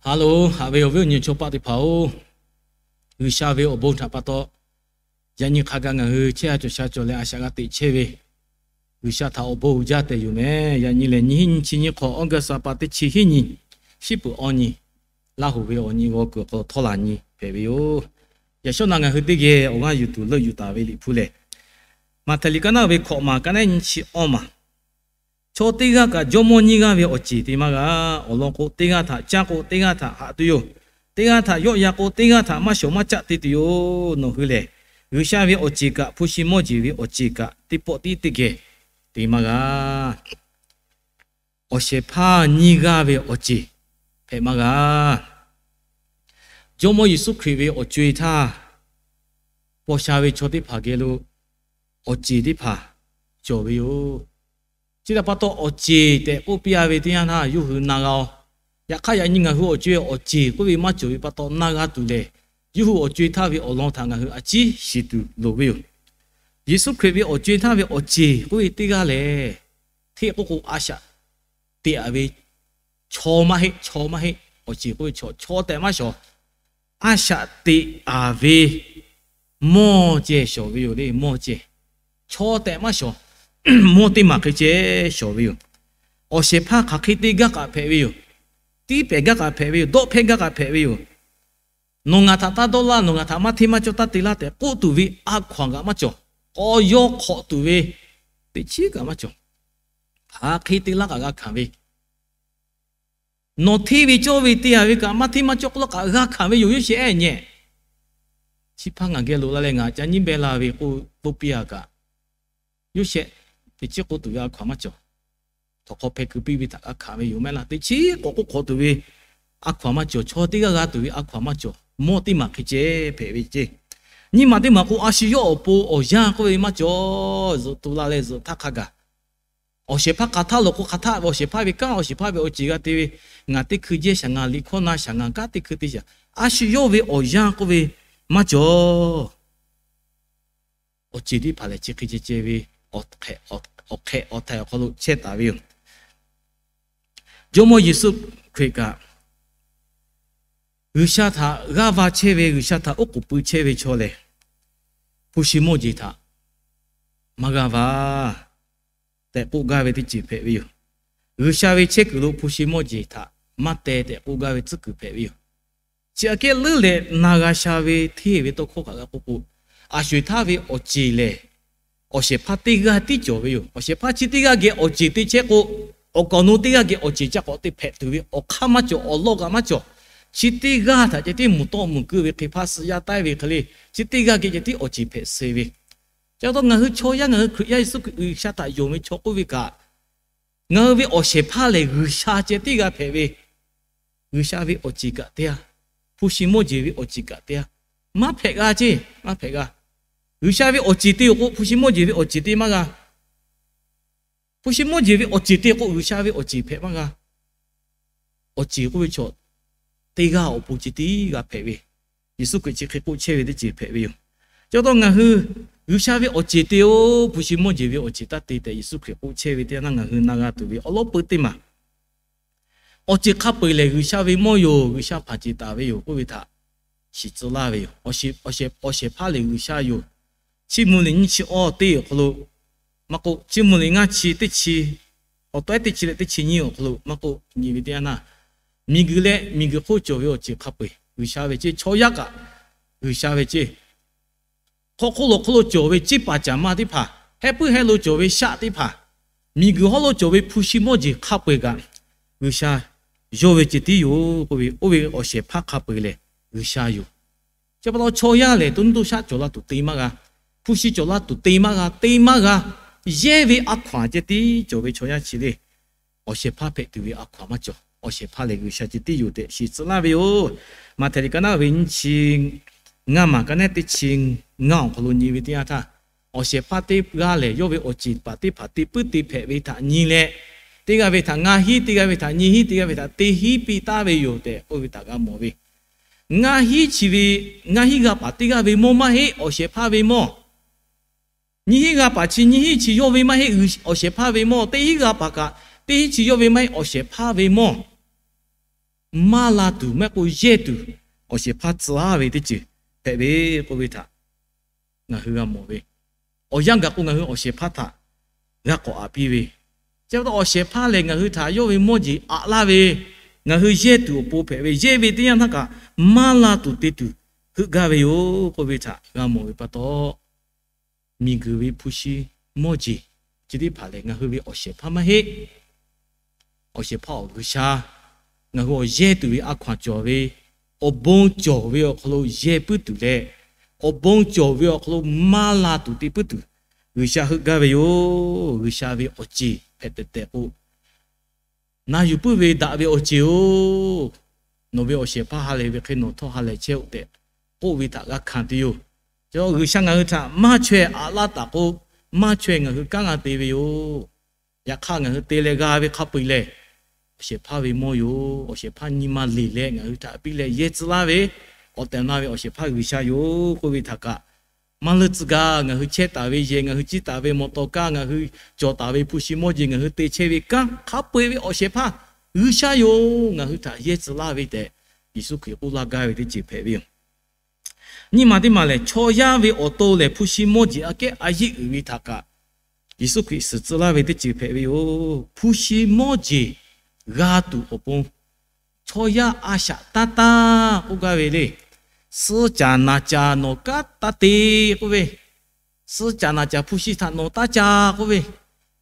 Haˍ loˬ, haꞈ ve awˬ viˉ awˬ nyi chaw paˆ teˇ hpaˍ-oˬ, G'uiˬsha ve awˬ bon htaꞈ pa taw, yaꞈ nyi hk'a gaˬ ngaˬ hui chehˇ sha cawˬ sha cawˬ leh a shaꞈ g'a teꞈ chehˇ ve, G'uiˬsha htaꞈ awˬ bon uiˍ jaˇ tehꞈ yoˬ meh. Yaꞈ nyi lehˬ, nyi hiˉ nyi chi nyiˇ hk'awꞈ, August ha pa teˇ chi hiˉ nyi, shiˉ peuˬ awˇ nyi, Laˇhuˍ ve awˬ nyi g'aw kuiˬ awˬ hk'aw lo htawˇ laˬ nyi hpehꞈ ve yoˬ. Yaꞈ shawˉ naˆ ngaˬ hui teˇ geh awˬ g'aˇ yuˬ tuˬ leuˆ yuˬ taˍ ve Liꞈ hpu lehˬ, Maꞈhtehˍ liꞈ ka naˆ ve hkawꞈ maˬ ka naˆ nyi chi awˇ maˬ, Chaw teˇ g'aˇ kaꞈ jawˇmawˇ nyiˇ g'aˇ ve awˬ ceˬ te maˇ g'a. Awˬ lawn k'o, teˇ g'aˇ htaꞈ caˇ k'o, teˇ g'aˇ htaꞈ haꞈ tuˬ yoˬ. Teˇ g'aˇ htaꞈ yawˆ yan k'o, teˇ g'aˇ htaꞈ maˇ shawˍ maˇ caˆ te tuˬ yoˬ. Nawˬ hui lehˬ, G'uiˬsha ve awˬ ceˬ kaꞈ hpu shi mawˇ jeˬ ve awˬ ceˬ kaꞈ teˇ pawˆ tiˉ teˇ geh te maˇ g'a. Awˬ shehˍ hpaˇ nyiˇ g'aˇ ve awˬ ceˬ hpehꞈ maˇ g'a. Jawˇmawˇ Yeˍsuˆ Hkriꞈ ve awˬ co-e htaˇ, paw sha ve chaw teˇ hpaˍ geh lo awˬ ceˬ teˇ hpaˍ cawˬ ve yoˬ. Chi htaꞈ pa taw, awˬ ceˬ tehꞈ k'oˆ piˇ-a ve teˇ yanˇ htaˇ, yawˇ hui na g'a-oˬ. Yaꞈ hk'aˇ, yaꞈ nyi ngaˬ hui awˬ co-e awˬ ceˬ k'oˆ ve maˇ cawˬ ve pa taw na g'a tuˬ lehˬ, yawˇ hui awˬ co-e htaˇ ve awˬ lawn htaꞈ ngaˬ hui a ciˉ shiˍ tuˬ loˍ ve yoˬ. Yeˍsuˆ Hkriꞈ ve awˬ co-e htaˇ ve awˬ ceˬ k'oˆ ve teˇ g'aˇ lehˬ, hteˇ k'oˆ k'o, a shaꞈ teꞈ-a ve chaw maˇ heˆ, chaw maˇ heˆ. Awˬ ceˬ k'oˆ ve chaw, chaw tehꞈ maˇ shawˍ. A shaꞈ teꞈ-a ve mawˇ ceh shawˍ ve yoˬ le, mawˇ ceh. Chaw tehꞈ maˇ shawˍ. Mawˇ teˇ maˬ hk'e ceh shawˍ ve yoˬ. Awˬ shehˍ hpaˇ hk'aˬ hk'e te gaˇ kaꞈ hpehꞈ ve yoˬ. Tiˉ pehˍ gaˇ kaꞈ hpehꞈ ve yoˬ. Dawˆ hpehˇ gaˇ kaꞈ hpehꞈ ve yoˬ. Nawˬ ngaˬ htaꞈ taˇ dawˇ laˇ, nawˬ ngaˬ htaꞈ maˇ hteˇ maˇ cawˇ taˇ te laˇ tehꞈ k'oˆ tuˬ ve a hkaw-anˬ kaꞈ maˇ cawˬ. K'aw yawˇ hk'awꞈ tuˬ ve teˇ chiˉ kaꞈ maˇ cawˬ. Hk'aˬ hk'e te laˇ kaꞈ g'a hkanˍ ve, nawˬ hteˇ ve cawˇ ve te-a ve kaꞈ maˇ hteˇ maˇ cawˇ k'oˆ laˇ kaꞈ g'a hkanˍ ve yoˬ. Yoˇsehꞈ ehˉ nyehˬ, chi hpaˇ ngaˬ geh loꞈ la leh ngaˬ ca nyiˉ beh la ve k'oˆ k'oˆ piˇ-a kaꞈ, Yoˇsehꞈ teˇ chiˉ k'oˆ tuˬ ve a hkaw-anˬ maˇ cawˬ. Htawnˍ hk'aw hpeh keu piˇ ve htaꞈ g'a hkanˍ ve yoˬ mehˆ laˇ. Teˇ chiˉ k'awꞈ k'oˆ hk'awꞈ tuˬ ve a hkaw-anˬ maˇ cawˬ. Chaw teˇ g'aˇ g'a tuˬ ve a hkaw-anˬ maˇ cawˬ. Mawˇ teˇ maˬ hk'e ceh hpehꞈ ve ceˇ. Nyiˇ maˬ teˇ maˬ k'o, a shu yawˇ awˬ pon awˬ yanˇ k'oˆ ve maˇ cawˬ. Zuhꞈ tu la leh zuhꞈ htaˇ hk'a gaˬ, awˬ shehˍ hpaˇ hk'aˬ htaˇ lawˬ k'o, hk'aˬ htaˇ ve awˬ shehˍ hpaˇ ve kanˉ awˬ shehˍ hpaˇ ve awˬ ceˬ g'a te ve, ngaˬ teˇ hkui jehˇ shaˍ, ngaˬ liꞈ hkawˇ na shaˍ, ngaˬ kanˉ teˇ hkui te shaˍ, a shu yawˇ ve awˬ yanˇ k'oˆ ve maˇ cawˬ. Awˬ ceˬ teˇ hpaˍ lehˬ, chi hk'e ceh ceh ve awˬ hk'ehꞈ awˬ htaiˍ awˬ hk'aw lo chehˇ taˍ ve yoˬ. Jawˇmawˇ Yeˍsuˆ Hkriꞈ kaꞈ, G'uiˬsha htaꞈ g'aˇ va chehˇ ve, G'uiˬsha htaꞈ oˉ k'oˍ pui chehˇ ve chaw lehˬ, hpu shi mawˇ jeˬ htaꞈ maˇ g'aˇ va tehꞈ k'oˆ gaˇ ve teˇ ceuˬ hpehꞈ ve yoˬ. G'uiˬsha ve chehˇ kuiˬ lo hpu shi mawˇ jeˬ htaꞈ maˇ teh tehꞈ k'oˆ gaˇ ve tcuhˉ kuiˬ hpehꞈ ve yoˬ. Chi aꞈ kehˉ leuˉ leh na g'a sha ve hteˇ ve tawˇ hkawˇ kaꞈ g'a k'oˆ k'o, a sho-eˬ htaˇ ve awˬ ceˬ lehˬ, awˬ shehˍ hpaˇ teˇ g'aˇ tiˉ cawˬ ve yoˬ. Awˬ shehˍ hpaˇ chi teˇ g'aˇ geh awˬ ceˬ te chehˇ k'o, awˬ kaˍ awˬ nu teˇ g'aˇ geh awˬ ceˬ ca k'awꞈ te hpehꞈ tuˬ ve awˬ hk'aˇ maˇ cawˬ, awˬ lawˇ kaꞈ maˇ cawˬ. Chi teˇ g'aˇ htaꞈ ceh tiˉ mvuhˬ tawˆ mvuhˬ keu ve hk'e, hpaˇ suh yaˇ taiˇ ve hk'e le, chi teˇ g'aˇ geh ceh tiˉ awˬ ceˬ hpehꞈ suh ve. Chi pa taw ngaˬ hui chaw yaˇ, ngaˬ hui Hkriꞈ yaˇ Yeˍsuˆ Hkriꞈ G'uiˬsha htaꞈ yonˍ ve chaw k'oˆ ve kaꞈ, ngaˬ hui ve awˬ shehˍ hpaˇ lehˬ G'uiˬsha ceh tiˉ g'a hpehꞈ ve, G'uiˬsha ve awˬ ceˬ kaꞈ te-a, hpu shi mawˇ jeˬ ve awˬ ceˬ kaꞈ te-a, maˇ hpehꞈ g'a ceˇ, maˇ hpehꞈ g'a. G'uiˬsha ve awˬ ceˬ te-o k'o, hpu shi mawˇ jeˬ ve awˬ ceˬ te maˇ g'a. Hpu shi mawˇ jeˬ ve awˬ ceˬ te k'o, G'uiˬsha ve awˬ ceˬ hpehꞈ maˇ g'a. Awˬ ceˬ k'oˆ ve chaw teˇ g'aˇ awˬ pon ceh tiˉ g'a hpehꞈ ve, Yeˍsuˆ Hkriꞈ chi hk'e k'oˆ chehˇ ve teˇ ceuˬ hpehꞈ ve yoˬ. Chi pa taw ngaˬ hui G'uiˬsha ve awˬ ceˬ te-o, hpu shi mawˇ jeˬ ve awˬ ceˬ taˇ te tehꞈ Yeˍsuˆ Hkriꞈ k'oˆ chehˇ ve teˇ yanˇ htaˇ ngaˬ hui na g'a tuˬ ve awˬ lawn peu teˇ maˬ, awˬ ceˬ hk'a peu-eˬ lehˬ G'uiˬsha ve mawˇ yoˬ, G'uiˬsha hpanˍ ceˬ taˍ ve yoˬ k'oˆ ve htaꞈ shiˍ tcuh laˇ ve yoˬ. Awˬ shehˍ, awˬ shehˍ hpaˇ lehˬ G'uiˬsha yoˬ. Chiˇ mvuh liꞈ nyiˇ chi awˇ teˇ awˬ hk'aw lo maˇ k'oˆ, Chiˇ mvuh liꞈ ngaˇ chi teˇ chi, awˬ tawehˉ teˇ chi leh teˇ chi nyiˇ awˬ hk'aw lo maˇ k'oˆ, nyi ve teˇ yanˇ htaˇ, miˬguiˬ leh miˬguiˬ hk'oˆ cawˬ ve awˬ ceˬ hk'a peu-eˬ G'uiˬsha ve ceˇ, chaw yaˇ kaꞈ G'uiˬsha ve ceˇ, hk'aw hk'oˆ lo hk'oˆ lo cawˬ ve ciˇ paˍ caˍ ma teˇ hpaˍ, heh puiˉ heh lo cawˬ ve shaˆ teˇ hpaˍ, miˬguiˬ hawˉ lo cawˬ ve hpu shi mawˇ jeˬ hk'a peu-eˬ kaꞈ G'uiˬsha yawˇ ve ceh tiˉ yoˬ k'oˆ ve, oˇ ve awˬ shehˍ hpaˇ hk'a peu-eˬ lehˬ G'uiˬsha yoˬ. Chi pa taw chaw yaˇ lehˬ to nuˇ to shaˆ cawˬ la tuˬ te maˇ g'a. Hpu shi cawˬ la tuˬ te maˇ g'a, te maˇ g'a. Yehˇ ve a hkaw-anˬ ceh tiˉ cawˬ ve chaw yaˇ chi le, awˬ shehˍ hpaˇ hpehꞈ tuˬ ve a hkaw-anˬ maˇ cawˬ. Awˬ shehˍ hpaˇ lehˬ G'uiˬsha ceh tiˉ yoˬ tehꞈ shiˍ tcuh laˇ ve yoˬ. Maꞈhtehˍ liꞈ ka naˆ ve nyiˇ chi ngaˇ maˬ ka naˆ teˇ chi ngaˇ awˬ hk'aw lo nyi ve teˇ yanˇ htaˇ, awˬ shehˍ hpaˇ teˇ g'aˇ lehˬ yawˇ ve awˬ ceˬ paˍ teˇ hpaˍ te puiˉ te hpehꞈ ve htaꞈ nyi leh, teˇ g'aˇ ve htaꞈ ngaˇ hinˉ, teˇ g'aˇ ve htaꞈ nyiˇ hinˉ, teˇ g'aˇ ve htaꞈ teˇ hinˉ piˇ taˍ ve yoˬ tehꞈ k'oˆ ve htaꞈ g'a mawˬ ve. Ngaˇ hinˉ chi ve, ngaˇ hinˉ g'a paˍ teˇ g'aˇ ve mawˇ maˇ heˆ, awˬ shehˍ hpaˇ ve mawˇ. Nyiˇ hinˉ g'a paˍ chi, nyiˇ hinˉ chi yawˇ ve maˇ heˆ, awˬ shehˍ hpaˇ ve mawˇ. Teˇ hinˉ g'a paˍ kaꞈ, teˇ hinˉ chi yawˇ ve maˇ heˆ, awˬ shehˍ hpaˇ ve mawˇ. maˇ la tuˬ maˇ heˆ k'o yehˇ tuˬ, awˬ shehˍ hpaˇ tcuh laˇ ve teˇ ceuˬ hpehꞈ ve k'oˆ ve htaꞈ ngaˬ hui g'a mawˬ ve. Awˬ yanˇ gaˬ k'o ngaˬ hui awˬ shehˍ hpaˇ htaꞈ g'a k'awꞈ aꞈ piˇ ve, chi pa taw awˬ shehˍ hpaˇ lehˬ ngaˬ hui htaꞈ yawˇ ve mawˇ jeˬ aꞈ laˇ ve, ngaˬ hui yehˇ tuˬ awˬ pon hpehꞈ ve, yehˇ ve teˇ yanˇ htaˇ kaꞈ maˇ la tuˬ te tuˬ heuˆ gaˇ ve yoˬ k'oˆ ve htaꞈ g'a mawˬ ve pa taw, miˬguiˬ ve hpu shi mawˇ jeˬ chi teˇ hpaˍ lehˬ ngaˬ hui ve awˬ shehˍ hpaˇ maˇ heˆ. Awˬ shehˍ hpaˇ awˬ G'uiˬsha, ngaˬ hui awˬ yehˇ tuˬ ve a hkaw anˬ cawˬ ve, awˬ bon cawˬ ve awˬ hk'aw lo yehˇ puiˉ tuˬ leh, awˬ bon cawˬ ve awˬ hk'aw lo maˇ la tuˬ te puiˉ tuˬ G'uiˬsha heuˆ gaˇ ve yoˬ. G'uiˬsha ve awˬ ceˬ hpehꞈ tehꞈ tehꞈ k'o, na yuˬ puiˉ ve daꞈ ve awˬ ceˬ-oˬ, nawˬ ve awˬ shehˍ hpaˇ ha lehˬ ve hk'e nawˬ htawˇ ha lehˬ chehˇ-oˆ tehꞈ k'oˆ ve htaꞈ g'a hkanˍ tuˬ yoˬ. Chi G'uiˬsha ngaˬ hui htaꞈ maˇ chaweh aꞈ laˇ taˍ k'o, maˇ chaweh ngaˬ hui kanˉ g'a te ve yoˬ. Yaꞈ hk'aˇ ngaˬ hui te leh g'a ve hk'a peu-eˬ lehˬ, awˬ shehˍ hpaˇ ve mawˇ yoˬ. Awˬ shehˍ hpaˇ nyi ma leˬ leh ngaˬ hui htaꞈ piˇ leh yehˇ tcuh laˇ ve, awˬ tehˬ awˬ na ve awˬ shehˍ hpaˇ G'uiˬsha yoˬ k'oˆ ve htaꞈ kaꞈ, maˇ leuˆ tcuh gaˇ, ngaˬ hui chehˇ taˍ ve yehˬ, ngaˬ hui ciˇ taˍ ve mawˬ tawˍ kaˇ, ngaˬ hui cawˬ taˍ ve hpu shi mawˇ jeˬ, ngaˬ hui te chehˇ ve kanˉ hk'a peu-eˬ ve awˬ shehˍ hpaˇ G'uiˬsha yoˬ, ngaˬ hui htaꞈ yehˇ tcuh laˇ ve tehꞈ Yeˍsuˆ Hkriꞈ k'oˆ laˇ gaˇ ve teˇ ceuˬ hpehꞈ ve yoˬ. Nyiˇ maˬ teˇ maˬ lehˬ, chaw yaˇ ve awˬ to lehˬ hpu shi mawˇ jeˬ aꞈ kehˉ a yeˆ uiˍ ve htaꞈ kaꞈ Yeˍsuˆ Hkriꞈ suhˍ tcuh laˇ ve teˇ ceuˬ hpehꞈ ve yoˬ. Hpu shi mawˇ jeˬ g'a tuˬ awˬ pon chaw yaˇ a shaꞈ taˇ taˇ k'oˆ gaˇ ve le. Suh caˍ naˍ caˍ nawˬ kanˉ taˇ te k'oˆ ve, suh caˍ naˍ caˍ hpu shi htaꞈ nawˬ taˇ ca k'oˆ ve,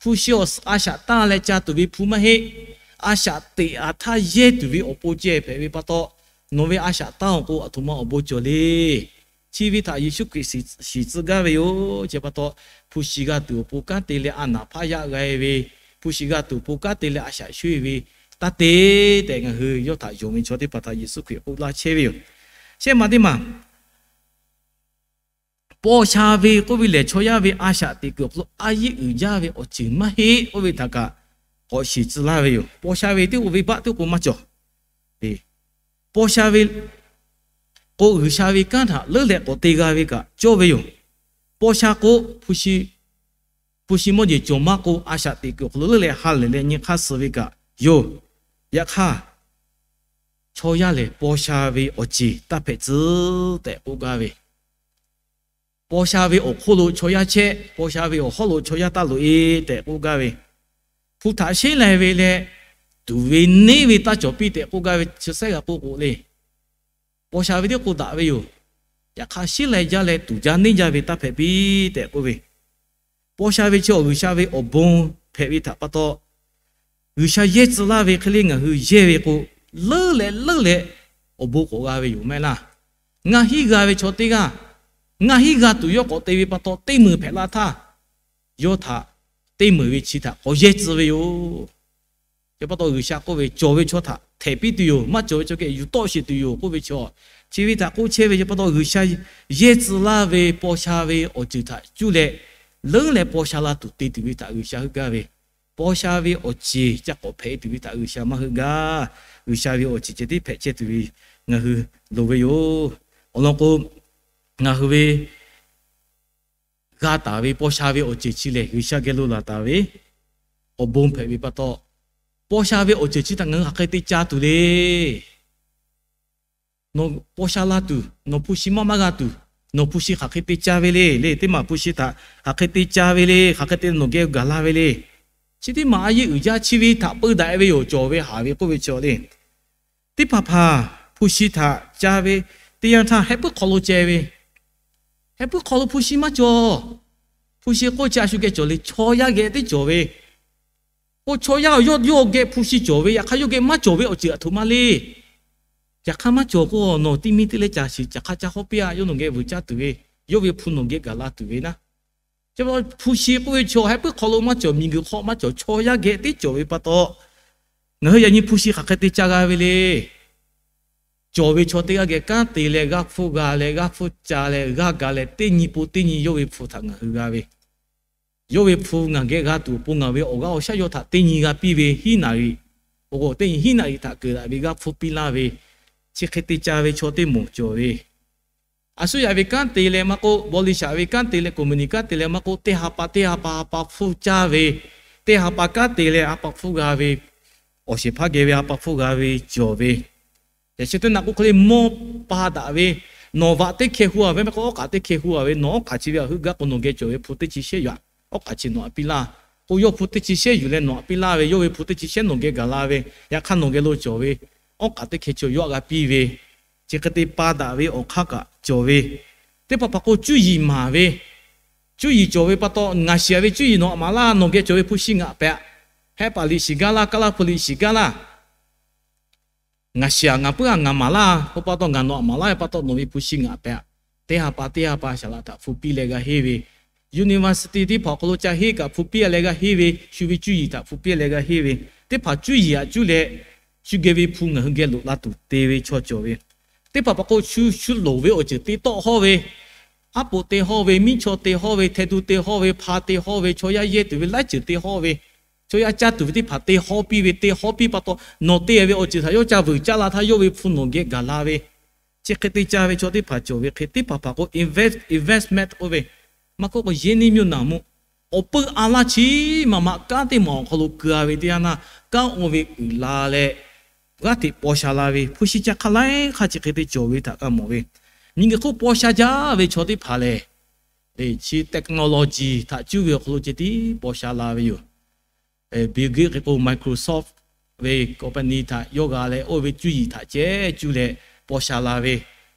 hpu shi awˬ suhˍ a shaꞈ taˇ leh ca tuˬ ve hpu maˇ heˆ. A shaꞈ teꞈ aꞈ htaˇ yehˇ tuˬ ve awˬ pon ceh hpehꞈ ve pa taw, nawˬ ve a shaꞈ taˇ awˬ k'o aˬ htoꞈ ma awˬ bon cawˬ le. Chi ve htaꞈ Yeˍsuˆ Hkriꞈ shiˍ tcuh gaˇ ve yoˬ. Chi pa taw, hpu shi g'a tuˬ awˬ pon kanˉ te leh a naˍ hpaˇ yaˇ g'a-e ve, hpu shi g'a tuˬ awˬ pon kanˉ te leh a shaꞈ shoˆ-e ve, taˇ te tehꞈ ngaˬ hui yawˇ htaꞈ yonˍ ve chaw teˇ hpaˍ htaꞈ Yeˍsuˆ Hkriꞈ k'oˆ laˇ chehˇ ve yoˬ. Shehˆ maˬ teˇ maˬ, paw sha ve k'oˆ ve lehˬ chaw yaˇ ve a shaꞈ teꞈ kuiˬ awˬ hk'aw lo a yeˆ uiˍ jaˇ ve awˬ ceuˬ maˇ heˆ k'oˆ ve htaꞈ kaꞈ k'awꞈ shiˍ tcuh laˇ ve yoˬ. Paw sha ve teˇ k'oˆ ve baˆ teˇ k'o maˇ cawˬ. Paw sha ve k'o G'uiˬsha ve kanˉ htaꞈ leuˉ leh k'awꞈ te g'a ve kaꞈ cawˇ ve yoˬ. Paw sha k'o, hpu shi mawˇ jeˬ cawˬ maˇ k'o, a shaꞈ teꞈ kuiˬ awˬ hk'aw lo leuˉ leh ha lehˬ leh nyi hk'aˇ suh ve kaꞈ yoˬ. Yaꞈ hk'aˇ, chaw yaˇ lehˬ paw sha ve awˬ ceˬ taˇ hpehꞈ tcuh tehꞈ k'oˆ gaˇ ve, paw sha ve awˬ hk'oˆ lo chaw yaˇ chehˇ, paw sha ve awˬ hawˉ lo chaw yaˇ taˇ loꞈ-e tehꞈ k'oˆ gaˇ ve, hpu htaꞈ sheˉ lai ve leh tuˍ ve neˇ ve taˇ cawˬ piˇ tehꞈ k'oˆ gaˇ ve chi sehˉ g'a k'oˆ k'o le. Paw sha ve teˇ k'o daꞈ ve yoˬ. Yaꞈ hk'aˇ sheˉ lai jaˇ leh tuˍ jaˇ neˇ jaˇ ve taˇ hpehꞈ piˇ tehꞈ k'oˆ ve, paw sha ve chi awˬ G'uiˬsha ve awˬ bon hpehꞈ ve htaꞈ pa taw, G'uiˬsha yehˇ tcuh laˇ ve hk'e le ngaˬ hui yehˇ ve k'o, leuˉ leh leuˉ leh awˬ bon k'awꞈ g'a ve yoˬ maˇ heˆ laˇ. Ngaˇ hinˉ g'a ve chaw teˇ g'aˇ, ngaˇ hinˉ g'a tuˬ yawˇ k'awꞈ te ve pa taw, teˇ meunˍ hpehꞈ la htaˇ, yawˇ htaꞈ teˇ meunˍ ve chi htaꞈ k'awꞈ yehˇ tcuh ve yoˬ. Chi pa taw G'uiˬsha k'oˆ ve, cawˬ ve chaw htaꞈ htehꞈ piˇ tuˬ yoˬ, maˇ cawˬ ve chaw geh yuˬ tawˆ sheˍ tuˬ yoˬ k'oˆ ve chaw, chi ve htaꞈ k'oˆ chehˇ ve. Chi pa taw G'uiˬsha yehˇ tcuh laˇ ve paw sha ve awˬ ceuˬ htaꞈ cuˇ leh leuˉ leh paw sha la tuˬ te tuˬ ve htaꞈ G'uiˬsha heuˆ gaˇ ve, paw sha ve awˬ ceˬ ca k'awꞈ hpehꞈ tuˬ ve htaꞈ G'uiˬsha maˇ heuˆ gaˇ. G'uiˬsha ve awˬ ceˬ ceh tiˉ hpehꞈ chehˇ tuˬ ve ngaˬ hui loˍ ve yoˬ. Awˬ lawn k'o, ngaˬ hui ve g'a taˍ ve paw sha ve awˬ ceuˬ chi lehˬ G'uiˬsha geh lo laˬ taˍ ve awˬ bon hpehꞈ ve pa taw, paw sha ve awˬ ceuˬ chi htaꞈ ngaˬ hui hk'aˬ hk'e te ca tuˬ le. Nawˬ paw sha la tuˬ, nawˬ hpu shi maˇ maˇ g'a tuˬ, nawˬ hpu shi hk'aˬ hk'e te ca ve le le, teˇ maˬ hpu shi htaꞈ hk'aˬ hk'e te ca ve le, hk'aˬ hk'e te nawˬ geh gaˬ la ve le. Chi teˇ maˬ a yeˆ uiˍ jaˇ chi ve htaꞈ peu daꞈ ve yoˬ. Cawˬ ve haˍ ve k'oˆ ve chi le, teˇ hpaˍ hpaˍ hpu shi htaꞈ ca ve teˇ yanˇ htaˇ heh puiˉ hk'aw lo ceh ve, heh puiˉ hk'aw lo hpu shi maˇ cawˬ. Hpu shi k'oˆ chi a shu geh cawˬ le, chaw yaˇ geh teˇ cawˬ ve. K'o chaw yaˇ yawˇ yawˇ geh hpu shi cawˬ ve, yaꞈ hk'aˇ yawˇ geh maˇ cawˬ ve awˬ ceuˬ aˬ htoꞈ ma le. Yaꞈ hk'aˇ maˇ cawˬ k'o, nawˬ tiˇ miˇ teˇ leh caˬ shiˍ caˬ hk'a caˇ hawˉ piˇ-a, yawˇ nawˬ geh vuiˬ caˇ tuˬ ve, yawˇ ve hpu nawˬ geh gaˬ la tuˬ ve naˉ. Chi pa taw hpu shi k'oˆ ve chaw heh puiˉ hk'aw lo maˇ cawˬ, miˬguiˬ hk'aw maˇ cawˬ, chaw yaˇ geh teˇ cawˬ ve pa taw, ngaˬ hui yaꞈ nyi hpu shi hk'aˬ hk'e te ca g'a ve le. Cawˬ ve chaw teˇ g'aˇ geh kanˉ te leh g'aˇ hpfuhˇ g'a leh g'aˇ hpfuhˇ ca leh g'aˇ ga leh teˇ nyi po teˇ nyi yawˇ ve hpu htaꞈ ngaˬ hui g'a ve, yawˇ ve hpu ngaˬ geh g'a tuˬ awˬ pon ngaˬ ve awˬ g'aˇ awˬ shaˉ yawˇ htaꞈ teˇ nyi g'a piˇ ve hiˉ naˍ riˍ, awˬ k'o teˇ nyi hiˉ naˍ riˍ htaꞈ keunˍ daꞈ ve g'aˇ hpfuhˇ piˇ laˇ ve, chi hk'e te ca ve chaw teˇ moˍ cawˬ ve, a shu yaꞈ ve kanˉ te leh maˇ k'oˆ, bawˇ liˇ shaꞈ ve kanˉ te leh, company kanˉ te leh maˇ k'oˆ, teˇ ha pa teˇ ha pa ha pa hpfuhˇ caˇ ve, teˇ ha pa kanˉ te leh ha pa hpfuhˇ g'a ve, awˬ shehˍ hpaˇ geh ve ha pa hpfuhˇ g'a ve cawˬ ve, Yaꞈ sheh teˇ naꞈ k'oˆ hk'e le, mawˇ pa daꞈ ve, nawˬ vaꞈ teˇ hkeh hu a ve mehˆ k'o, awˉ k'aꞈ teˇ hkeh hu a ve, nawˬ awˉ k'aꞈ chi ve htaꞈ heuˆ gaˇ k'o, nawˬ geh cawˬ ve hpu teˇ chi shehˉ yoˬ. Awˉ k'aꞈ chi nawˬ htaꞈ piˇ laˇ k'o, yawˇ hpu teˇ chi shehˉ yuˬ leh nawˬ htaꞈ piˇ laˇ ve, yawˇ ve hpu teˇ chi shehˉ nawˬ geh gaˬ la ve, yaꞈ hk'aˇ nawˬ geh lo cawˬ ve awˉ k'aꞈ teˇ hkeh chi yawˇ htaꞈ g'a piˇ ve, chi hk'e te pa daꞈ ve awˬ hk'aˇ kaꞈ cawˬ ve. Teˇ hpaˍ hpaˍ k'o, cuˇ yiˍ maˍ ve, cuˇ yiˍ cawˬ ve pa taw, ngaˬ shiˍ ve cuˇ yiˍ nawˬ htaꞈ maˍ laˇ, nawˬ geh cawˬ ve hpu shi ngaˬ htaꞈ pehꞈ. Hehˉ paˍ liꞈ shiˍ gaˇ laˇ, kaˇ laˇ hpu liꞈ shiˍ gaˇ laˇ. Ngaˬ shiˍ a ngaˬ puiˉ a ngaˬ maˍ laˇ k'oˆ pa taw, ngaˬ nawˬ htaꞈ maˍ laˇ ve pa taw, nawˬ ve hpu shi ngaˬ htaꞈ pehꞈ. Teˇ ha pa teˇ ha pa saˍ laꞈ htaꞈ hpu piˇ leh g'a henˇ ve, university teˇ hpaˍ awˬ hk'aw lo ca henˇ kaꞈ hpu piˇ a leh g'a henˇ ve, shu ve cuˇ yiˍ htaꞈ hpu piˇ a leh g'a henˇ ve, teˇ hpaˍ cuˇ yiˍ htaꞈ cuˇ leh, shu geh ve hpu ngaˬ hui geh loꞈ la tuˬ te ve chaw cawˬ ve. Teˇ hpaˍ hpaˍ k'o, shu shu loˍ ve awˬ ceuˬ te tawˆ hawˇ ve, aˉ poꞈ te hawˇ ve, miˉ chaw te hawˇ ve, hteh tu te hawˇ ve, hpa te hawˇ ve, chaw yaˇ yehˇ tuˬ ve laiˉ ceuˬ te hawˇ ve, chaw yaˇ caˇ tuˬ ve teˇ hpaˍ te hawˇ piˇ ve, te hawˇ piˇ pa taw, nawˬ te ve awˬ ceuˬ htaꞈ yawˇ ca vuiˬ caˇ la htaˇ, yawˇ ve hpu nawˬ geh gaˬ la ve, chi hk'e te ca ve chaw teˇ hpaˍ cawˬ ve hk'e, teˇ hpaˍ hpaˍ k'o invest, investment k'oˆ ve, maˇ k'oˆ k'o yehˇ niˇ mvuhˇ naˍ mvuhˇ, awˬ peu a laˇ chi maꞈ maꞈ kanˉ teˇ maˬ awˬ hk'aw lo keu a ve teˇ yanˇ naˇ, kanˉ oˇ ve uiˍ la leh, g'aˇ hteꞈ paw sha la ve, hpu shi ca hk'a laiˉ hk'aˇ chi hk'e te cawˬ ve htaꞈ g'a mawˬ ve. Miˬ guiˬ hk'oˆ paw sha jaˇ ve chaw teˇ hpaˍ lehˬ, chi technology htaꞈ cuˇ ve awˬ hk'aw lo ceh tiˉ paw sha la ve yoˬ. Bill Gates hk'e k'o Microsoft ve company htaꞈ yawˇ g'a leh, oˇ ve cuˇ yiˍ htaꞈ ceh cuˇ leh paw sha la ve,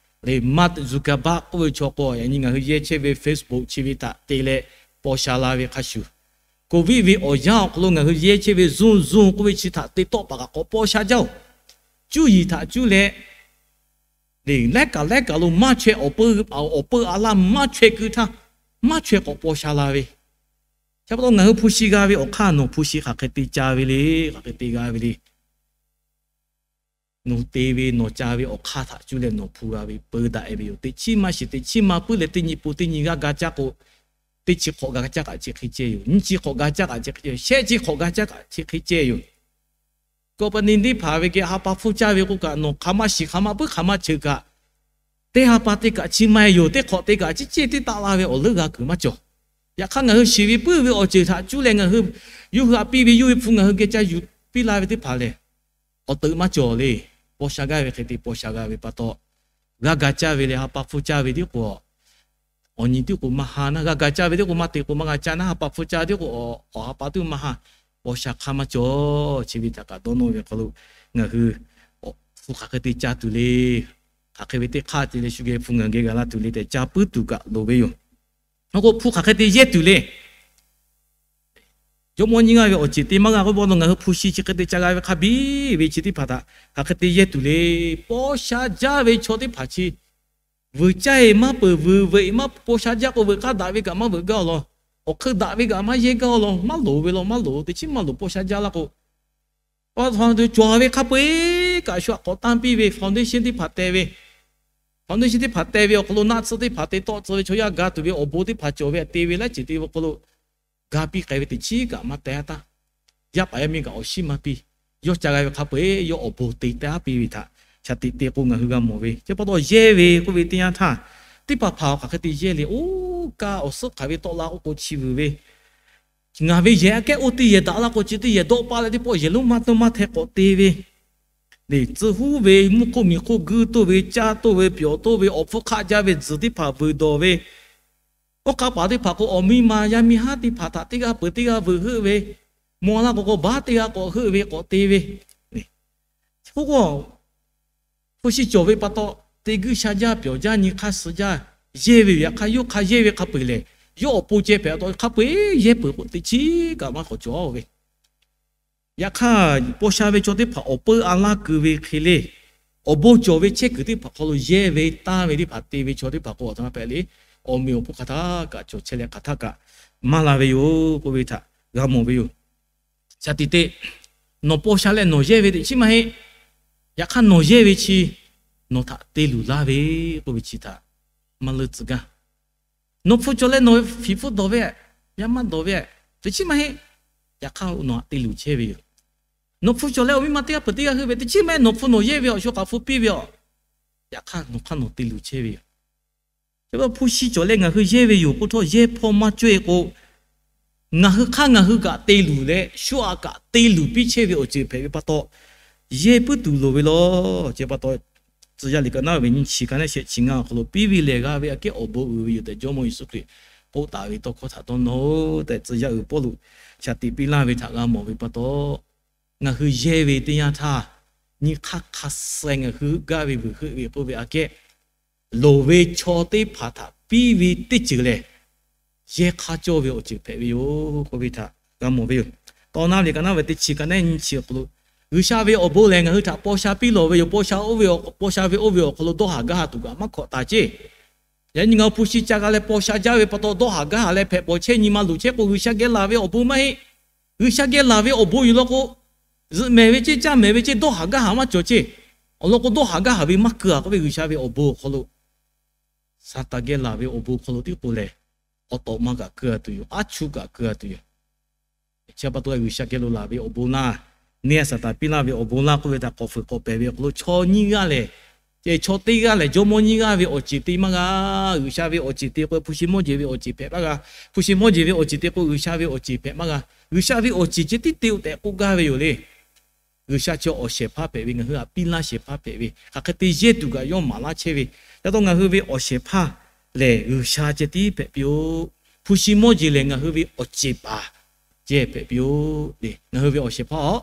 Mark Zuckerberg k'oˆ ve chaw k'o, yaꞈ nyi ngaˬ hui yehˇ chehˇ ve Facebook chi ve htaꞈ te leh paw sha la ve hk'a shuˍ, COVID ve awˬ yanˇ awˬ hk'aw lo ngaˬ hui yehˇ chehˇ ve Zoom, Zoom k'oˆ ve chi htaꞈ te tawˆ paˍ kaꞈ k'awꞈ paw sha jaˇ-oˬ. Cuˇ yiˍ htaꞈ cuˇ leh, lehˬ laiˉ kaꞈ laiˉ kaꞈ lo maˇ chaweh, awˬ peu, awˬ peu a laˇ maˇ chaweh keu htaˇ, maˇ chaweh k'awꞈ paw sha la ve. Chi pa taw ngaˬ hui hpu shi g'a ve awˬ hk'aˇ nawˬ hpu shi hk'aˬ hk'e te ca ve le, hk'aˬ hk'e te g'a ve le. Nawˬ te ve nawˬ ca ve awˬ hk'aˇ htaꞈ cuˇ leh nawˬ hpu g'a ve peu daꞈ e ve yoˬ. Teꞈ chiˉ maˇ shiˍ, teˇ chiˉ maˇ puiˉ leh teˇ nyi po teˇ nyi g'aˇ ga caˇ k'o, teˇ chi hk'awꞈ ga caˇ kaꞈ chi hk'e ceh yoˬ. Nyiˇ chi hk'awꞈ ga caˇ kaꞈ chi hk'e ceh yoˬ. Shehˆ chi hk'awꞈ ga caˇ kaꞈ chi hk'e ceh yoˬ. Company teˇ hpaˍ ve geh ha pa hpfuhˇ caˇ ve k'o kaꞈ, nawˬ hk'aˬ ma shiˍ hk'aˬ ma puiˉ hk'aˬ ma cheuˬ kaꞈ, teˇ ha pa te kaꞈ chi ma yoˬ. Teˇ hk'awꞈ te kaꞈ ciˉ ceˇ tiˉ taˆ la ve awˬ leuˉ g'a kuiˬ maˇ cawˬ. Yaꞈ hk'aˇ ngaˬ hui shiˍ ve puiˉ ve awˬ ceuˬ htaꞈ cuˇ leh ngaˬ hui yawˇ hui htaꞈ piˇ ve yawˇ hui hpu ngaˬ hui geh ca yuˬ piˇ la ve teˇ hpaˍ lehˬ, awˬ teuꞈ maˇ cawˬ le. Paw sha gaˇ ve hk'e te paw sha g'a ve pa taw, g'aˇ ga caˇ ve leh ha pa hpfuhˇ caˇ ve tiˉ k'o, awˬ nyi tiˉ k'o maˇ ha naˇ, g'aˇ ga caˇ ve tiˉ k'o maˇ te k'o maˇ g'a caˇ naˇ, ha pa hpfuhˇ caˇ ve tiˉ k'o, awˬ ha pa tiˉ maˇ ha. Paw sha hk'aˇ maˇ cawˬ. Chi ve htaꞈ kaꞈ dawˇ nawˇ ve hk'aw lo ngaˬ hui hpu hk'aˬ hk'e te ca tuˬ le, hk'aˬ hk'e ve teˇ hk'aˇ te leh shu geh hpu ngaˬ geh g'a la tuˬ le tehꞈ ca puiˉ tuˬ kaꞈ loˍ ve yoˬ. Awˬ k'o hpu hk'aˬ hk'e te yehˇ tuˬ le. Jawˇmawˇ nyiˇ g'aˇ ve awˬ ceuˬ te maˇ g'a k'oˆ ve pa taw, ngaˬ hui hpu shi chi hk'e te ca g'a ve hk'a biˇ ve chi teˇ hpaˍ htaꞈ hk'aˬ hk'e te yehˇ tuˬ le. Paw sha jaˇ ve chaw teˇ hpaˍ chi vuiˬ caˇ e maˇ peuˬ, vuiˬ veuꞈ e maˇ, paw sha jaˇ k'o veuꞈ k'aˇ daꞈ ve kaꞈ maˇ veuꞈ gaˇ-oˬ law, awˬ hk'eun daꞈ ve kaꞈ maˇ yehˇ gaˇ-oˬ law, maˇ loˍ ve law maˇ loˍ, teˇ chiˉ maˇ loˍ paw sha jaˇ laˇ k'o, pa taw cawˬ ve hk'a peu-eˬ kaꞈ shu htaꞈ k'awꞈ tanˇ piˇ ve foundation teˇ hpaˍ teh ve, foundation teˇ hpaˍ teh ve awˬ hk'aw lo naˆ tsuhˇ teˇ hpaˍ te tawˆ tcuh ve chaw yaˇ ga tuˬ ve awˬ bon teˇ hpaˍ cawˬ ve htaꞈ te ve laiˉ ceuˬ te ve awˬ hk'aw lo ga piˇ k'ai ve teꞈ chiˉ kaꞈ maˇ teh taˇ. Yaˇ paˍ yaˇ miˇ kaꞈ awˬ shiˉ maˇ piˇ. Yawˇ ca g'a ve hk'a peu-eˬ yawˇ awˬ bon te taˇ piˇ ve htaꞈ shaˍ tiꞈ te k'o ngaˬ hui g'a mawˬ ve. Chi pa taw yehˇ ve k'oˆ ve teˇ yanˇ htaˇ, teˇ hpaˍ hpaˍ awˬ hk'aˬ hk'e te yehˇ le. Oˇ kaˇ awˬ suhˉ hk'aˬ ve tawˆ la k'oˆ k'o chi vuiˬ ve, ngaˬ ve yehˬ aꞈ kehˉ oˇ teˇ yehˬ daꞈ la k'o chi teˇ yehˬ dawˆ paˇ leh teˇ pawˆ yehˬ lonˉ maˇ tawˇ maˇ hteh k'awꞈ te ve, le tcuh huˉ ve, mvuhˇ hk'oˆ miˬ hk'oˆ guˇ toˇ ve, caˇ toˇ ve, pyawˬ toˇ ve, awˬ hpfuhˇ hk'aˆ jaˇ ve tzuhˬ teˇ hpaˍ vuiˬ dawˬ ve, oˇ hk'a paˍ teˇ hpaˍ k'o awˬ miˇ ma yaˇ miˇ haˉ teˇ hpaˍ htaꞈ teˇ g'aˇ peuˬ teˇ g'aˇ vuiˬ heuˆ ve, maw laˇ k'o k'o baˉ teˇ g'aˇ k'awꞈ heuˆ ve k'awꞈ te ve, k'oˆ k'o, hpu shi cawˬ ve pa taw, te guiˇ sha jaˇ, pyawˬ jaˇ, nyi hk'aˇ suh jaˇ, yehˇ ve yoˬ. Yaꞈ hk'aˇ yawˇ hk'a yehˇ ve hk'a peu-eˬ lehˬ, yawˇ awˬ pon ceh hpehꞈ taw hk'a peu-eˬ yehˇ peuˬ k'o teꞈ chiˉ kaꞈ maˇ k'awꞈ cawˬ ve. Yaꞈ hk'aˇ, paw sha ve chaw teˇ hpaˍ awˬ peu a laˇ keu ve hk'e le, awˬ bon cawˬ ve chehˇ kuiˬ teˇ hpaˍ hk'aw lo yehˇ ve tanˇ ve teˇ hpaˍ te ve chaw teˇ hpaˍ k'o, awˬ htoꞈ ma hpehꞈ le, awˬ meꞈ awˬ hponˇ hk'aˬ htaˇ kaꞈ cawˬ chehˇ leh hk'aˬ htaˇ kaꞈ maˇ la ve yoˬ k'oˆ ve htaꞈ g'a mawˬ ve yoˬ. Shaˍ tiꞈ te, nawˬ paw sha leh nawˬ yehˇ ve teꞈ chiˉ maˇ heˆ. Yaꞈ hk'aˇ nawˬ yehˇ ve chi nawˬ htaꞈ te luˬ laˇ ve k'oˆ ve chi htaꞈ maˇ leunˇ tcuh gaˇ. Nawˬ hpu cawˬ leh nawˬ ve fiˍ hpfuhˇ dawˬ ve, yaˇ maˇ dawˬ ve, teꞈ chiˉ maˇ heˆ. Yaꞈ hk'aˇ nawˬ htaꞈ te luˬ chehˇ ve yoˬ. Nawˬ hpu cawˬ leh awˬ miˇ ma teˇ g'aˇ peuˬ teˇ g'aˇ heuˆ ve, teꞈ chiˉ maˇ heˆ. Nawˬ hpu nawˬ yehˇ ve awˬ shu hk'aˬ hpfuhˇ piˇ ve yoˬ. Yaꞈ hk'aˇ nawˬ hk'aˇ nawˬ te luˬ chehˇ ve yoˬ. Chi pa taw hpu shi cawˬ leh ngaˬ hui yehˇ ve yoˬ k'oˆ htawˇ, yehˇ hpawˇ maˇ cawehˇ k'o, ngaˬ hui hk'aˇ ngaˬ hui kaꞈ te luˬ leh shu aꞈ kaꞈ te luˬ piˇ chehˇ ve awˬ ceuˬ hpehꞈ ve pa taw, yehˇ puiˉ tuˬ loˍ ve law. Chi pa taw Tcuh yaˇ liꞈ ka naˉ ve nyiˇ chi ka naˉ shehˆ chi ngaˇ awˬ hk'aw lo piˇ ve lehˬ g'a ve aꞈ kehˉ awˬ bon uiˍ ve yoˬ tehꞈ Jawˇmawˇ Yeˍsuˆ Hkriꞈ k'oˆ taˍ ve tawˇ hkawˇ htaꞈ dawˇ nawˇ-oˬ tehꞈ, tcuh yaˇ uiˍ Pawˇluꞈ shaˍ tiꞈ piˇ laˇ ve htaꞈ g'a mawˬ ve pa taw, ngaˬ hui yehˇ ve teˇ yanˇ htaˇ, nyi hk'aˇ hk'a suh ngaˬ hui heuˆ gaˇ ve vuiˬ heuˆ ve k'oˆ ve aꞈ kehˉ, loˍ ve chaw teˇ hpaˍ htaꞈ piˇ ve teˇ ceuˬ lehˬ, yehˇ hk'aˇ cawˇ ve awˬ ceuˬ hpehꞈ ve yoˬ k'oˆ ve htaꞈ g'a mawˬ ve yoˬ. Tawˇ naˉ ve ka naˉ ve teˇ chi ka naˉ nyiˇ chi awˬ hk'aw lo, G'uiˬsha ve awˬ bon lehˬ ngaˬ hui htaꞈ paw sha piˇ lawˬ ve yoˬ. Paw sha oˇ ve, paw sha ve oˇ ve awˬ hk'aw lo dawˇ haˍ gaˇ haˍ tuˬ kaꞈ maˇ hkawꞈ taˍ ceˇ. Yaꞈ nyi ngaˬ hui hpu shi ca g'a leh paw sha jaˇ ve pa taw, dawˇ haˍ gaˇ haˍ leh hpehꞈ pawˬ chehˇ nyi ma luˬ chehˇ k'o, G'uiˬsha geh laˬ ve awˬ bon maˇ heˆ. G'uiˬsha geh laˬ ve awˬ bon yoˬ law k'o, zuhꞈ mehˍ ve ceˇ, caˇ mehˍ ve ceˇ, dawˇ haˍ gaˇ haˍ maˇ cawˬ ceˇ. Awˬ lawn k'o, dawˇ haˍ gaˇ haˍ ve maˇ keu-a k'oˆ ve G'uiˬsha ve awˬ bon awˬ hk'aw lo, Saˍtanˍ geh laˬ ve awˬ bon hk'aw lo tiˉ k'o lehˬ, awˬ tawꞈ ma kaꞈ keu-a tuˬ yoˬ. Aˉ chuˇ kaꞈ keu-a tuˬ yoˬ. Chi pa taw G'uiˬsha geh lo laˬ ve awˬ bon laˇ, neˇ a Saˍtanˍ piˇ laˇ ve awˬ bon laˇ k'oˆ ve htaꞈ k'awꞈ fuiˍ k'awꞈ pehˬ ve awˬ hk'aw lo chaw nyiˇ g'aˇ lehˬ, chaw teˇ g'aˇ lehˬ, jawˇmawˇ nyiˇ g'aˇ ve awˬ ceˬ te maˇ g'a. G'uiˬsha ve awˬ ceˬ te k'o, hpu shi mawˇ jeˬ ve awˬ ceˬ hpehꞈ maˇ g'a. Hpu shi mawˇ jeˬ ve awˬ ceˬ te k'o, G'uiˬsha ve awˬ ceˬ hpehꞈ maˇ g'a. G'uiˬsha ve awˬ ceˬ ceh tiˉ te-o tehꞈ k'oˆ gaˇ ve yoˬ le. G'uiˬsha chi awˬ shehˍ hpaˇ hpehꞈ ve, ngaˬ hui htaꞈ piˇ laˇ shehˍ hpaˇ hpehꞈ ve, hk'aˬ hk'e te yehˇ tuˬ kaꞈ yawˇ maˍ laˇ chehˇ ve, ca taw ngaˬ hui ve awˬ shehˍ hpaˇ lehˬ, G'uiˬsha ceh tiˉ hpehꞈ piˇ-oˆ. Hpu shi mawˇ jeˬ lehˬ, ngaˬ hui ve awˬ ceˬ paˍ ceh hpehꞈ piˇ-oˆ le. Ngaˬ hui ve awˬ shehˍ hpaˇ-aˬ,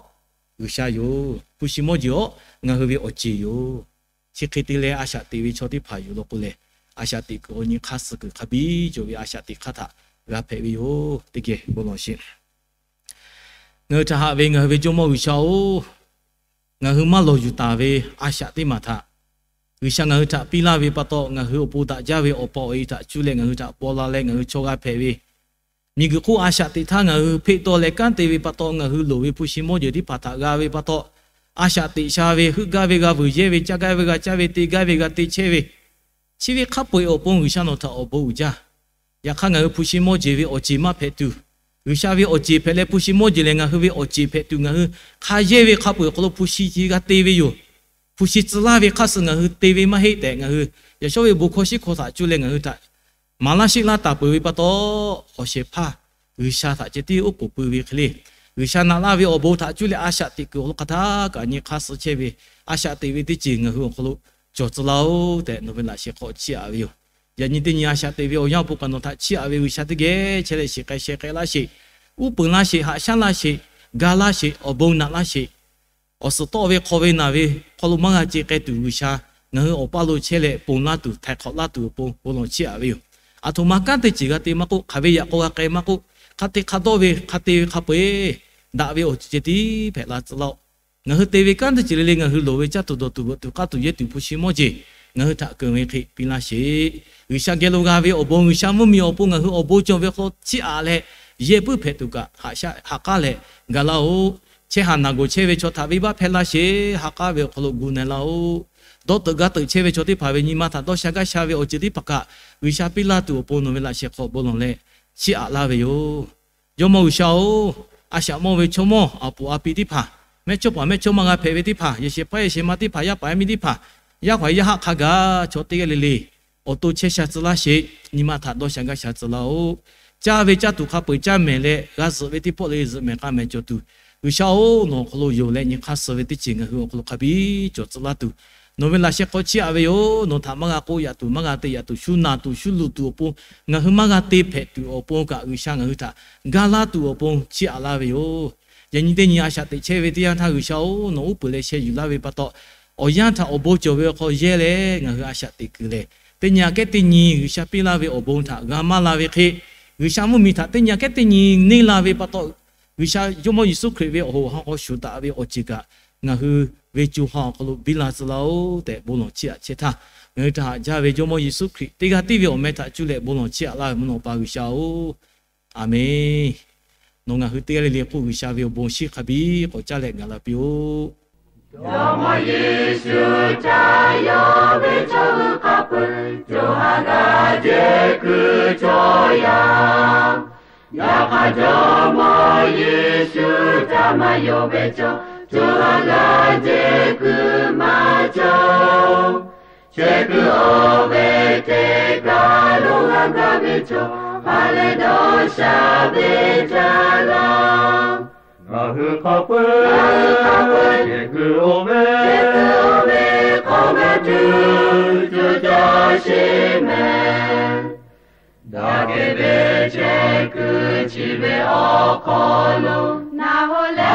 G'uiˬsha yoˬ. Hpu shi mawˇ jeˬ-aˬ, ngaˬ hui ve awˬ ceˬ yoˬ. Chi hk'e te leh, a shaꞈ teꞈ ve chaw teˇ hpaˍ yoˬ law k'o lehˬ, a shaꞈ teꞈ kuiˬ awˬ nyi hk'aˇ suh kuiˬ hk'a biˇ cawˬ ve a shaꞈ teꞈ hk'aˇ htaꞈ g'a hpehꞈ ve yoˬ. Teˇ geh bon lawˬ sheˍ. Ngaˬ hui htaꞈ haꞈ ve ngaˬ hui ve Jawˇmawˇ G'uiˬsha-oˬ, ngaˬ hui maˇ lawˬ yuˬ taˍ ve a shaꞈ teˇ maˬ htaꞈ G'uiˬsha ngaˬ hui htaꞈ piˇ laˇ ve pa taw, ngaˬ hui awˬ pon daꞈ jaˇ ve awˬ pa awˬ e htaꞈ cuˇ leh ngaˬ hui htaꞈ paw la leh ngaˬ hui chaw g'a hpehꞈ ve, miˬguiˬ hk'oˆ a shaꞈ teꞈ htaˇ ngaˬ hui hpeˆ tawˆ leh kanˉ te ve pa taw, ngaˬ hui loˍ ve hpu shi mawˇ jeˬ teˇ hpaˍ htaꞈ g'a ve pa taw, a shaꞈ teꞈ sha ve, heuˆ gaˇ ve g'a vuiˬ yehˇ ve, caˇ gaˇ ve g'a caˇ ve, te gaˇ ve g'a te chehˇ ve, chi ve hk'a peu-eˬ awˬ pon G'uiˬsha nawˬ htaꞈ awˬ bon uiˍ jaˇ. Yaꞈ hk'aˇ, ngaˬ hui hpu shi mawˇ jeˬ ve awˬ ceˬ maˇ hpehꞈ tuˬ, G'uiˬsha ve awˬ ceˬ hpehꞈ leh hpu shi mawˇ jeˬ lehˬ ngaˬ hui ve awˬ ceˬ hpehꞈ tuˬ, ngaˬ hui hk'a yehˇ ve hk'a peu-eˬ awˬ hk'aw lo hpu shi ceh g'a te ve yoˬ. Hpu shi tcuh laˇ ve hk'aˇ suh ngaˬ hui te ve maˇ heˆ tehꞈ, ngaˬ hui yaꞈ shawˉ ve bon hkawˇ shiˉ hkawˇ htaꞈ cuˇ leh ngaˬ hui htaꞈ maˍ laˇ sheˆ laˇ taˍ peuˬ ve pa taw, awˬ shehˍ hpaˇ G'uiˬsha htaꞈ ceh tiˉ oˉ k'oˍ pui ve hk'e le, G'uiˬsha naꞈ laˇ ve awˬ bon htaꞈ cuˇ leh a shaꞈ teꞈ kuiˬ awˬ hk'aw lo hk'a htaˇ kaꞈ nyi hk'aˇ suh chehˇ ve, a shaꞈ teꞈ ve teˇ ceuˬ ngaˬ hui awˬ hk'aw lo cawˬ tcuh laˇ-oˆ tehꞈ nawˬ ve laꞈ sheh hk'aw chiˇ aꞈ ve yoˬ. Yaꞈ nyi teˇ nyi a shaꞈ teꞈ ve awˬ yanˇ awˬ pon kaꞈ nawˬ htaꞈ chiˇ aꞈ ve G'uiˬsha teˇ geh chehˇ leh shiˍ k'ai sheh k'ai laˇ sheˍ. Uˉ peunˍ laˇ sheˍ, haꞈ shaˉ laˇ sheˍ, ga laˇ sheˍ, awˬ bon naꞈ laˇ sheˍ. Awˬ suhˍ tawˆ ve hk'aw ve naˬ ve hk'aw lo maˇ g'a ce k'ai tuˬ G'uiˬsha ngaˬ hui awˬ paˇ lo chehˇ leh ponˬ laˇ tuˬ htaiˍ hk'awꞈ laˇ tuˬ awˬ pon bon lawˬ chiˇ aꞈ ve yoˬ. Aˬ htoꞈ ma kanˉ teˇ ceuˬ g'a te maˇ k'oˆ, hk'aˬ ve yaꞈ k'aw g'a k'ai maˇ k'oˆ, hk'a te hk'a dawˇ ve hk'a te ve hk'a peu-eˬ daꞈ ve awˬ ceuˬ ceh tiˉ hpehꞈ la tcuh laˇ-oˆ. Ngaˬ hui te ve kanˉ teˇ ceuˬ le le ngaˬ hui loˍ ve caˇ tuˬ dawˬ tuˬ veuꞈ tuˬ k'aˇ tuˬ yehˇ tuˬ hpu shi mawˇ jeˬ ngaˬ hui htaꞈ keunˍ ve hk'e piˇ laˇ sheˍ. G'uiˬsha geh lo g'a ve awˬ bon, G'uiˬsha mvuhˇmiˬ awˬ pon ngaˬ hui awˬ bon cawˬ ve hk'aw lo chiˇ aꞈ leh, yehˇ puiˉ hpehꞈ tuˬ kaꞈ haꞈ shaˉ haꞈ k'aˉ leh ga laˇ-oˆ. Chehˇ haˍ naˬ gawˬ chehˇ ve chaw htaꞈ venˇbaˆ hpehˇ laˇ sheˍ. Ha k'aˉ ve awˬ hk'aw lo gu na laˇ-oˆ. Dawˇ teuꞈ ga teuꞈ chehˇ ve chaw teˇ hpaˍ ve nyi ma htaꞈ dawˇ sha gaˇ sha ve awˬ ceuˬ teˇ hpaˍ kaꞈ G'uiˬsha piˇ laˇ tuˬ awˬ pon nawˬ ve laꞈ sheh hk'aw bon lawˬ leh chiˇ aꞈ laˇ ve yoˬ. Jawˇmawˇ G'uiˬsha-oˬ, a shaꞈ mawˇ ve chaw mawˇ aˬ puˍ a pi teˇ hpaˍ, mehˇchawˇpaˍ mehˇchawˇma g'a hpehꞈ ve teˇ hpaˍ, yehˬ shehˍ hpaˇ yehˬ shehˍ ma teˇ hpaˍ, yaˇ paˍ yaˇ miˇ teˇ hpaˍ, yaˇ hpaˍ yaˇ haˆ hk'a gaˬ chaw teˇ g'aˇ le le awˬ to chehˇ sha tcuh laˇ sheˍ. Nyi ma htaꞈ dawˇ sha gaˇ sha tcuh laˇ-oˆ. Caˇ ve caˇ tuˬ hk'a peu-eˬ caˇ mehˍ leh, g'a zuhꞈ ve teˇ pawˆ le zuhꞈ mehˍ k'a mehˍ cawˬ tuˬ, G'uiˬsha-oˬ, nawˬ awˬ hk'aw lo yonˍ leh nyi hk'aˇ suh ve teˇ ceuˬ ngaˬ hui awˬ hk'aw lo hk'a biˇ cawˬ tcuh laˇ tuˬ, nawˬ ve laꞈ sheh hk'aw chiˇ aꞈ ve yoˬ. Nawˬ htaꞈ maˇ g'a k'oˆ yaꞈ tuˬ, maˇ g'a te yaꞈ tuˬ, shu naˬ tuˬ shu luˬ tuˬ awˬ pon ngaˬ hui maˇ g'a te hpehꞈ tuˬ awˬ pon kaꞈ, G'uiˬsha ngaˬ hui htaꞈ gaˇ laˇ tuˬ awˬ pon chiˇ aꞈ laˇ ve yoˬ. Yaꞈ nyi teˇ nyi a shaꞈ teꞈ chehˇ ve teˇ yanˇ htaˇ, G'uiˬsha-oˬ, nawˬ uˉ peunˍ leh sheh yuˬ laˇ ve pa taw, awˬ yanˇ htaꞈ awˬ bon cawˬ ve awˬ hk'aw yehˇ leh ngaˬ hui a shaꞈ teꞈ kuiˬ lehˬ, teˇ nyi aꞈ kehˉ teˇ nyi G'uiˬsha piˇ laˇ ve awˬ bon htaꞈ g'a maˇ la ve hk'e, G'uiˬsha mvuhˇmiˬ htaꞈ teˇ nyi aꞈ kehˉ teˇ nyi neˇ la ve pa taw, G'uiˬsha Jawˇmawˇ Yeˍsuˆ Hkriꞈ ve awˬ hoꞈ awˬ ha k'aw shuˍ daꞈ ve awˬ ceuˬ kaꞈ ngaˬ hui ve co ha awˬ hk'aw lo biˇ la tcuh laˇ-oˆ tehꞈ bon lawˬ chiˇ aꞈ chehˇ htaˇ, ngaˬ hui htaꞈ haꞈ jaˇ ve Jawˇmawˇ Yeˍsuˆ Hkriꞈ teˇ g'aˇ tiˉ ve awˬ meh htaꞈ cuˇ leh bon lawˬ chiˇ aꞈ laˇ ve mvuhˇ naw pa G'uiˬsha-oˬ, Aˬmenˍ. Nawˬ ngaˬ hui teˇ g'aˇ le le k'oˆ, G'uiˬsha ve awˬ bon shinˉ hk'a biˇ k'awꞈ caˇ leh gaˬ la piˇ-oˆ. Jawˇmawˇ Yeˍsuˆ ca yawˇ ve chaw hui hk'a peu-eˬ co ha g'a jehˬ kuiˬ cawˬ yaˇ. Yaꞈ hk'aˇ, Jawˇmawˇ Yeˍsuˆ ca maˇ yawˇ ve chaw co ha g'a jehˬ kuiˬ maˇ cawˬ. Chehˇ kuiˬ awˬ ve teˇ kaˬ lo g'a gaˇ ve chaw ha leh dawˇ sha ve caˇ laˇ. Ngaˬ hui hk'a peu-eˬ jehˬ kuiˬ awˬ ve, jehˬ kuiˬ awˬ ve hk'aw ve Cuˇ caˇ sheˍ mehˍ. Daꞈ kehˬ ve chehˇ kuiˬ chi ve awˬ hk'aw lo, naˬ hoꞈ leh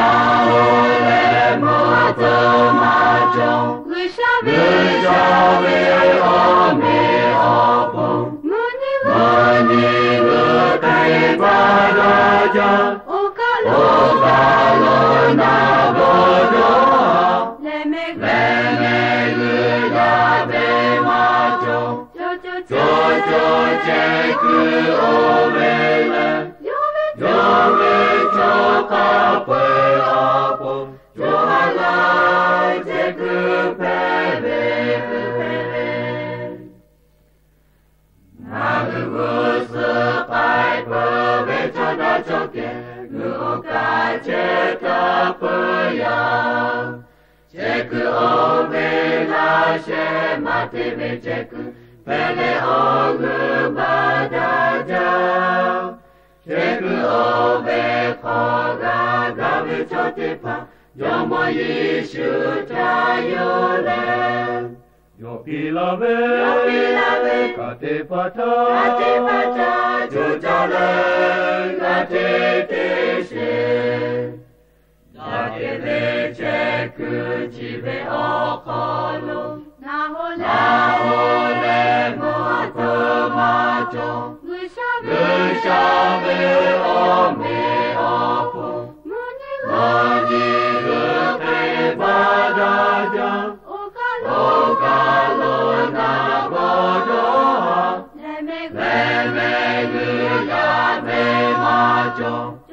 mvuhˇ tawˇ maˇ cawˬ, G'uiˬsha ve awˬ meꞈ awˬ hponˇ, mvuhˇ nyi g'uiˬ hk'e paˇ daꞈ jaˇ. Oˇ kaˬ lo naˬ g'awˬ dawˇ, lehˬ mehˍ g'uiˬ yaˇ ve maˇ cawˬ. Cawˬ cawˬ chehˇ kuiˬ oˇ ve lehˬ, yawˇ ve chaw hk'a peu-eˬ awˬ pon, co ha laiˉ chehˇ kuiˬ hpehꞈ ve. Ngaˬ hui g'uˇ suhˍ k'ai peuˬ ve chaw daꞈ chaw kehˬ, g'uiˬ oˇ kaˬ chehˇ taˍ peuˬ yaˇ. Chehˇ kuiˬ oˇ ve laˇ shehˍ maˇ te ve chehˇ kuiˬ, hpehꞈ leh awˬ g'uiˬ baˬ daꞈ jaˇ. Chehˇ kuiˬ oˇ ve hk'aw g'a gaˇ ve chaw teˇ hpaˍ, Jawˇmawˇ Yeˍsuˆ ca yuˬ leh, yawˇ piˇ laˇ ve, yawˇ piˇ laˇ ve kaꞈ teˇ hpaˍ htaꞈ, kaꞈ teˇ hpaˍ htaꞈ co caˇ leh g'a teˇ teˇ sheˍ. Daꞈ kehˬ ve chehˇ kuiˬ chi ve awˬ hk'aw lo, naˬ hoꞈ leh mvuhˇ tawˇ maˇ cawˬ, G'uiˬsha ve awˬ meꞈ awˬ hponˇ, mvuhˇ nyi g'uiˬ hk'e paˇ daꞈ jaˇ. Oˇ kaˬ lo naˬ g'awˬ dawˇ, lehˬ mehˍ g'uiˬ yaˇ ve maˇ cawˬ.